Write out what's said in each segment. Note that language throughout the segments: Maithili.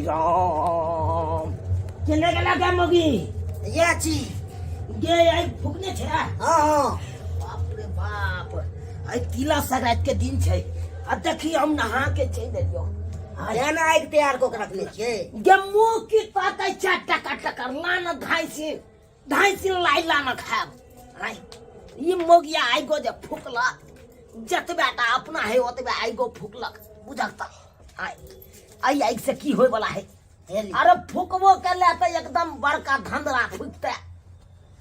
राम केने गेला गे मगी इएह छी गे आइ फुकने छै हँ हँ बाप रे बाप आइ तिला संक्रांति के दिन छै आ देखी हम नहा के चलि एलियो आइ तें ने आगि तैयार कऽ के रखने छियै गे मुँह की ताकै छै टका टकर लान धाइसिन धाइसिन लाई लान खायब आइ ई मोगिया आइ गो जे फुकलक जतबे टा अपना है ओतबे आइ गो फुकलक बुझक तऽ आइ आइ आगि से की होय वाला है हेली। अरे फुकबो के ले तऽ एकदम बड़का धंधरा फुकते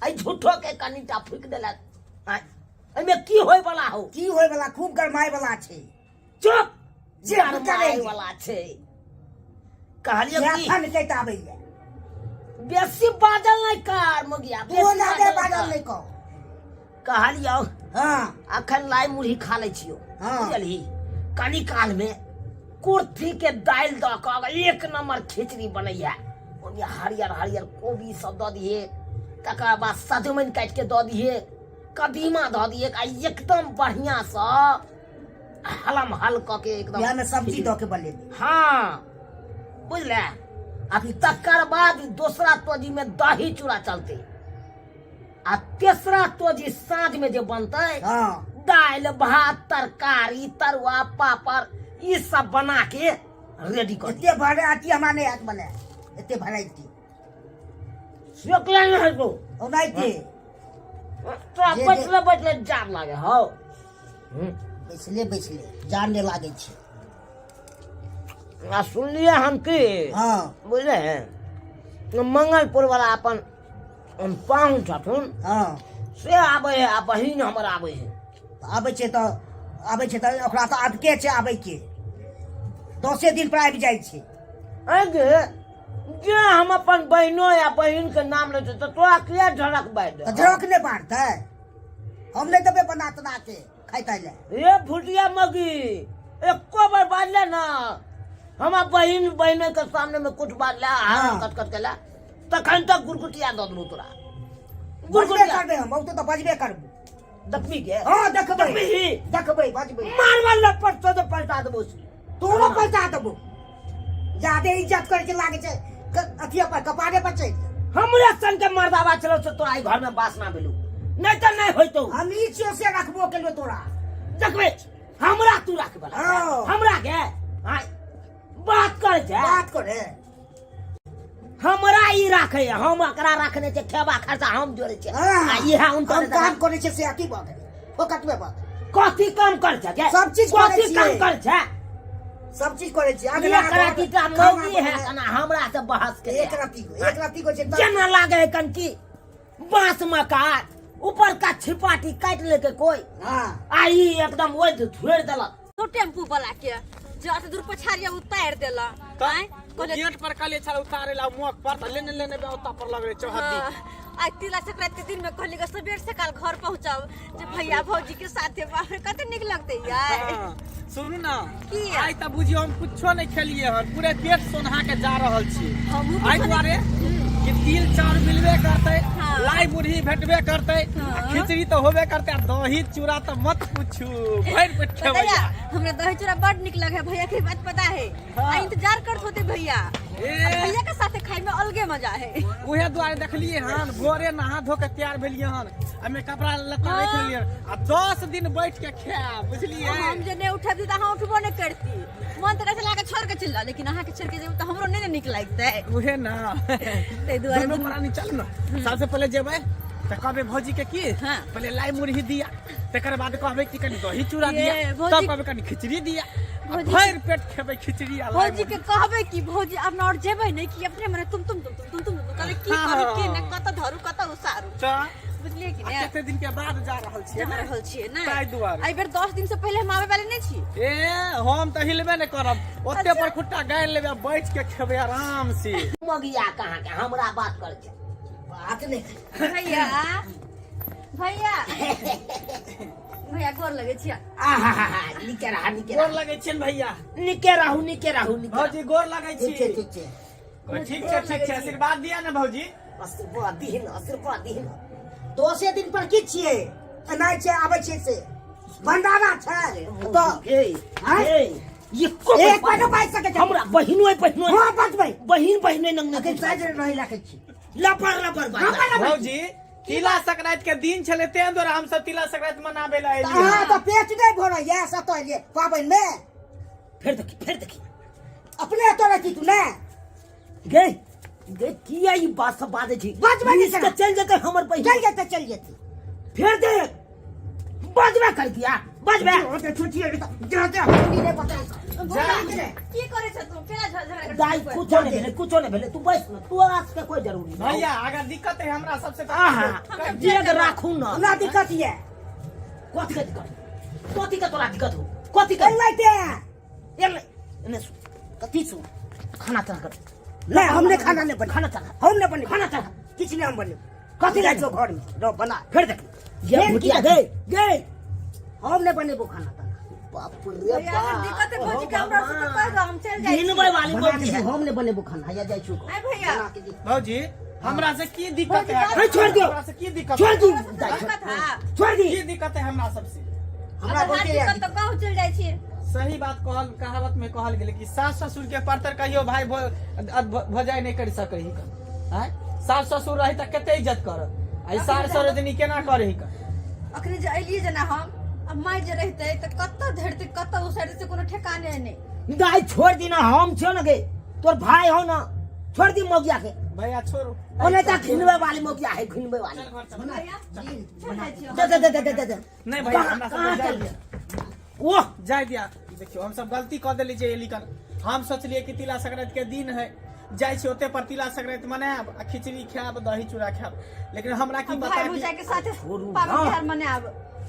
आइ झूठो के कनिटा फुक देलक आइ एहिमे की होय वाला हो की होय वाला खूब गरमाय वाला छै चुप जे गरमाय वाला छै कहलियै की एखन कहि आबैया बेसी बाजल नहि कर मुगिया तू बेसी जादे बाजल बाजल कर। नहि कह कहलियौ हँ अखन लाई मुरही खा लै छियौ हँ। बुझलही कनी काल में कुर्थी के दालि दऽ कऽ एक नंबर खिचड़ी बनैया ओहिमे हरियर हरियर कोबी सब दऽ दिहे तकर बाद सजमनि काटि के दऽ दिहे कदीमा दऽ दिहे आ एकदम बढ़िया सँ हलम हल कऽ के एकदम इएह में सब्जी दऽ के बनेबै हाँ बुझले आ तकर बाद दोसरा तोजी में दही चूड़ा चलते आ तेसरा तोजी साँझ में जे बनते हाँ दालि भात तरकारी तरुआ पापड़ ई सब बना के रेडी कर एते भरायती हमरा नहि आयत बने एते भरायती सेकले नहीं है तो ओनाहिते तोरा जे- बैठले बैठले जार लागे हौ बैसले बैसले जान नहि लागै छै आ सुनलियै हम की हँ बुझले मंगलपुर वाला अपन पाहुन छथुन हँ से आबै है आ बहिन हमर आबै है आबै छै तऽ आबै छै तऽ ओकरा तऽ आदते छै आबैके दसे दिन पर आबि जाइ छै आँय गे जे हम अपन बहिनो या बहिन के नाम लै छियै तऽ तोरा किया झड़क बाजि तऽ झड़क नहि बाँटतै हम नहि देबै बना तना के खाइ ताइ लए ए भुटिया मगी एको बार बाजले ना हमरा बहिन बहिन के सामने में कुछ बाजले हाँ। कट कट के तखन तक गुरगुटिया दऽ देबौ तोरा बजबे गुरगुटिया करबै हम बहुते तऽ बजबे करबै देखबी के हँ देखबै देखबही देखबै बजबै मारवा लपट तो तो पलटा देबो से तोरो पलटा देबो जादे इज्जत करे के लागे छै अथिया पर कपारे पर चढ़ि जा। हमरे संग के मर्दावा चलो से तोरा ई घर में बास ना भेलू नहीं तो नहीं होइतो हम ई छियो से रखबो केलियो तोरा देखबे हमरा तू राख बला हाँ। हमरा के हाँ, बात कर छै बात करे हमरा ई राखे हम एकरा रखने छै खेबा खर्चा हम जोड़े छै हाँ। आ इहा हम उनकर काम करे छै से अथी भऽ गेलै फोकटमे भऽ गेलै कथी काम कर छै गे? सब चीज करै कथी काम छियै। कर छै सब चीज करे छियै अगला एक राती टा खाना मौगी है बनेनाइ। कना हमरा से बहस के एक रत्ती गो एक रत्ती गो छै तऽ जेना लागे है कनकी बांस में काट ऊपर का छिपाटी काट लेके कोई हाँ आ ई एकदम ओहि धुर देलक तो टेम्पू वाला के जत दूर पछाड़िया उतार देला आँय कहले गेट पर कहलियै छल उतारे ला मोक पर तऽ लेने लेने बे ओतऽ पर लगले चौहद्दी हाँ, आइ तिला संक्रांति दिन में कहली सबेर सकाल घर पहुंचाओ जे भैया भौजी के साथे बाप रे कते नीक लगते यार हाँ, सुनू ना की? आइ तऽ बुझियौ हम कुछो नहि खेलियै हन पूरे पेट सोन्हा के जा रहल छी हमहूँ आइ कुछो दुआरे कि तिल चाउर मिलबे करतै हाँ। लाई मुरही भेटबे करतै आ हाँ। खिचड़ी तऽ होबे करतै आ दही चूड़ा तऽ मत पूछू भरि पेट खेबै पता है हमरा दही चूड़ा बड़ नीक लगे है भैया के बात पता है हाँ। आ इंतजार करत होते भैया ए। आ भैया के साथे खाए में अलगे मजा है उहे दुआरे देखलियै हन भोरे नहा धो के तैयार भेलियै हन एहिमे कपड़ा लत्ता राखि लेलियै आ 10 दिन बैठ के खायब बुझलियै हम जे नहीं उठबी तऽ अहाँ उठबो नहीं करती मन तऽ कहै छलै छोड़ के चलि जाउ लेकिन अहाँके छोड़ के जेबै तऽ हमरो नहि ने नीक लगतै उहे ना ताहि दुआरे दुनू प्राणी चल ना सबसे पहले जेबै तऽ कहबै भौजी के की हाँ। पहले लाई मुरही दिया तकर बाद कहबै कि कनि दही चूड़ा ये, दिया भौजी- तब कहबै कनि खिचड़ी दिया आ भौजी- भरि पेट खेबै खिचड़ी आ लाई भौजी के कहबै कि भौजी अपना और जेबै नहि कि अपने मने तुम तुम तुम तुम तुम तुम तुम कहले की करू की नहि कतऽ धरू कतऽ उसारू तऽ बुझलियै कि आ नहि कते दिन के बाद जा रहल छियै जा ने रहल छियै ने ताहि दुआरे। एहि बेर 10 दिन से पहिले हम आबै वाले नहि छी ए हम तऽ हिलबे नहि करब ओते पर खुट्टा गाड़ि लेबै आ बैठ के खेबै आराम से मगिया कहाँ के हमरा बात कर छै बात नहि भैया भैया भैया गोर लगै छियै आहा निके रहा निके गोर रहा लगै छियनि भैया निके रहू निके रहू निके रहू। भौजी गोर लगै ठीक छै छी ठीक छै ठीक छै ठीक छै आशीर्वाद दिया ने भौजी आशीर्वाद दीहिन आशीर्वाद दीहिन दसे दिन पर की छियै एनाइ छै आबै छियै से भंडारा छै तऽ हे आँय? हे एको एक बार नहि बाजि सकै छै। हमरा बहिनो बहिनो। हँ, बजबै। बहिन बहिनो नंग। अखन साइज रहि राखै छी। लपर लपर बाज। भौजी, तिला संक्रांति के दिन छलै, तें दुआरे हम सब तिला संक्रांति मनाबे ला एलियै। अहाँ तऽ पेट नहि भरैया सतह एलियै पाबनिमे। फेर देखी, फेर देखी। अपने तोरे छी तू ने। गे गे, किया ई बात सब बाजै छी? बजबै नहि। बीच के चलि जेतै हमर बहिन। चलि जेतै, चलि जेतै। फेर देख, बजबे कर दिया, बजबे। की करे छ तू? केना झगड़ा करै? दाई, कुछो नहीं भेलै, कुछो नहीं भेलै। तू बैस न, तू के कोई जरूरी नहीं। भैया, अगर दिक्कत है हमरा सबसे तऽ आहा, डेग राखू न। हमरा दिक्कत ये। कथी के दिक्कत? कथी के तोरा दिक्कत हो? कथी के? एलै एलै, एने सुन। कथी सुन? खाना चढ़ा कर। नहीं, हमने खाना नहीं बने। खाना चढ़ा। हम नहीं बने। खाना चढ़ा। किछु नहीं हम बने। कथी जाइ ले? छौ घर में रह बना। फेर देख ये। फेर भुटिया की? गए गए। हम नहीं बनेबो खाना ताना। बाप रे। भैया, अगर दिक्कत है भौजी के हमरा से तऽ कह दो, हम चल जाइ। घिनबै वाली बना मौगी के है। दी, हम नहीं बनेबो खाना, हैया जाइ छौ घर। आय भैया। बना के दी। भौजी, हमरा से की दिक्कत है? अरे छोड़ दियो। हमरा से की दिक्कत? छोड़ दी। हमरा से दाई, दिक्कत है। छोड़ दी। की दिक्कत है हमरा सबसे? हमरा अगर बहुते हाथ दिक्कत तऽ कहू, चल जाइ छी। सही बात कहल, कहावत में कहल गेलै कि सास ससुर के परतर कहियो भाई भौजाई नहीं कर सकै ही। आँय, सास ससुर रही तऽ कते इज्जत कर, आ ई सार सरोजनी केना करे ही? अखने जे अलियै जेना हम आ माय जे रहितै तऽ कतऽ धरतै, कतऽ उसारतै, से कोनो ठेकाने नहि। दाई, छोड़ दी ना, हम छियो ना गे, तोर भाई हो ना। छोड़ दी मौगिया के। भैया, छोड़ू। ओने ता घिनवे वाली मौगिया है, घिनवे वाली। चल घर चल। भैया, चल जाइ छी। दे दे दे दे दे दे। नहीं भैया, कहाँ हमरा कहाँ सब जाय चल दिया। ओह, जाय दिया। देखियो, हम सब गलती कऽ देली जे एली कन। हम सोचलिए कि तिला संक्रांति के दिन है, जाइ छी ओते पर तिला संक्रांति मनायब आ खिचड़ी खायब, दही चूड़ा खायब, लेकिन हमरा की भाई पता कि भौजाई के साथे छोड़ू पाबनि ना। तिहार मनायब।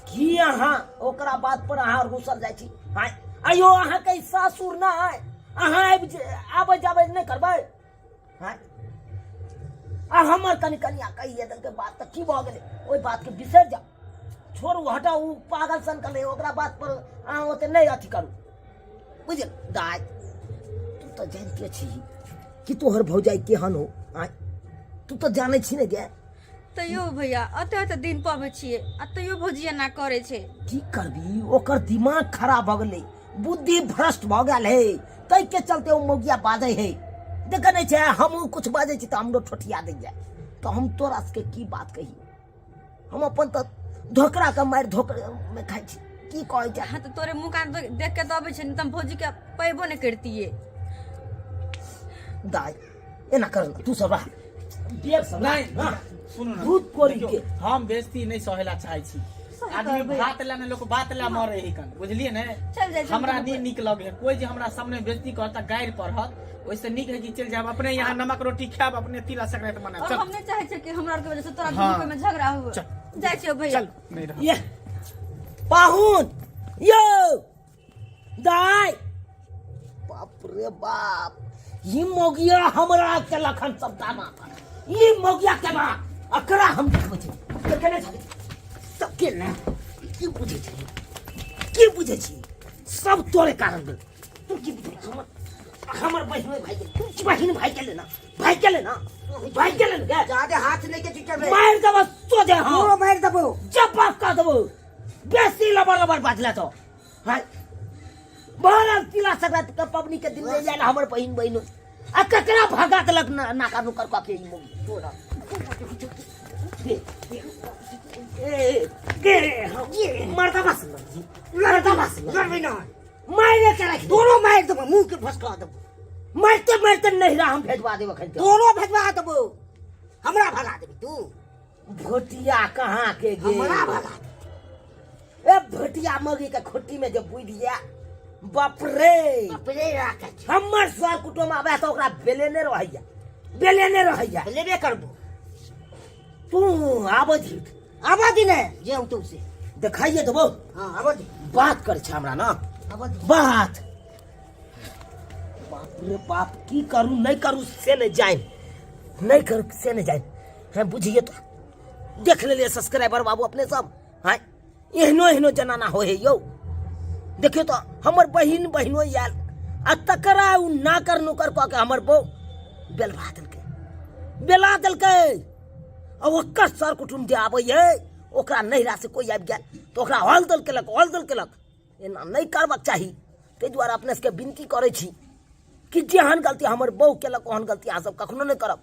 की अहाँ ओकरा बात पर अहाँ रुसल जाइ छी? हाँ, अयो, अहाँके ई सासुर ना है? अहाँ आबि आबै जाबै नहि करबै? हाँ, आ हमर कनि कनिया कहिए देलकै बात तऽ की भऽ गेलै? ओहि बातके बिसरि जाउ, छोड़ू, हटाउ। ओ पागल सन के ओकरा बात पर अहाँ ओते नहि अथी करू, बुझल? दाइ, तू तऽ जानिते छी कि तोहर भौजाइ केहन हो। आँय, तू तऽ जानै छी ने गे? तैयो भैया, एते एते दिन पबै छियै आ तैयो भौजी एना करै छै। की करबी, ओकर दिमाग खराब भऽ गेलै, बुद्धि भ्रष्ट भऽ गेल है, ताहिके चलते ओ मौगिया बाजै है। देखै नहि छै, हमहूँ कुछ बाजै छी तऽ हमरो ठोठिया दै जाय। तऽ हम तोरा सबके की बात कही? हम अपन तऽ धोकराके मारि धोकरे खाइ छी, की कहै छै। हाँ, तऽ तोरे मुँह कान देख के तऽ अबै छै, नहि तऽ हम भौजी के पैबो नहि करतियै। दाइ, एना कर न, तू सब रह, बेर सब रह। नहीं। हाँ। सुनू ना। दूध कोरी देखियौ, के। हम बेइज्जती नहीं सहेला चाहे छी। सही आदमी कहबै। भात ला ने लोक बात ला मरे ही कन, बुझलिए ने? चल जाइ छी। हमरा नहीं नीक लगे है कोई जे हमरा सामने बेइज्जती करता, गारि पढ़त। ओहिसे नीक है कि चलि जायब अपने यहाँ, नमक रोटी खायब, अपने तिला संक्रांति मनायब। और चल। हम नहि चाहै छियै कि हमरा आरके वजह से तोरा हाँ। दुनू में झगड़ा हुए। चल। जाइ छियौ भैया। चल, नहीं रह। ये पाहुन यो दाय, बाप रे बाप, ई मौगिया हमरा के लखन सब दाना पर, ई मौगिया के बा अकरा हम देखबै छी। केने छली सबके ने? की बुझै छी, की बुझै छी? सब तोरे कारण भेल। तू की बुझै छी? हमर हमर बहिन भाई के, तू बहिन भाई के लेना, भाई के लेना, भाई के लेना गे। जादे हाथ नहीं के चिचड़बे। मारि देबो सोझे हम। तोरो मारि देबो। जब बाप का देबो, बेसी लबर लबर बाजला तो हाय बहरल। तिला संक्रांति के पबनी के दिन ले जाए हमर बहिन बहिन आ ककरा भगा देलक नाका नुकर कऽ के ई मौगी। तोरा ए गे मर्दा बस, मर्दा बस। लड़बै ना। मारे के राखि। तोरो मारि देबो, मुंह के भसका देबो। मारते मारते नहिरा हम भेजवा देब अखन। तोरो भेजवा देबो। हमरा भगा देबी तू? भोटिया कहाँ के गे? हमरा भगा दे। ए भोटिया मगी के खुट्टी में जे बुझि गया, बाप रे। अपने राखै छै। हमर सर कुटुम्ब आबै तऽ ओकरा बेलेने रहैया, बेलेने रहैया। लेबे करबो। तू आबै छी? आबऽ दी ने, जे औतौ से। देखाइए देबौ। हाँ, आबऽ दी। बात करै छै हमरा ना। आबऽ दी। बात, बाप रे बाप, की करू नहि करू से नहि जानि, नहि करू से नहि जानि। हैं, बुझिए तो देख लेलिए सब्सक्राइबर बाबू अपने सब। हैं, एहनो एहनो जनाना हो है यौ। देखियो तो हमर बहिन बहिनो आयल आ तकरा उ नाकर नुकर कऽ के हमर बहू बेलवा देलकै, बेला देलकै। आ ओकर सर कुटुम्ब जे आबै है, ओकरा नैहरा से कोई आबि गेल तऽ ओकरा हल दल केलक, हल दल केलक। एना नहि करबाक चाही। ताहि दुआरे अपने सबके विनती करै छी कि जेहन गलती हमर बहू केलक ओहन गलती अहाँ सब कखनो नहि करब।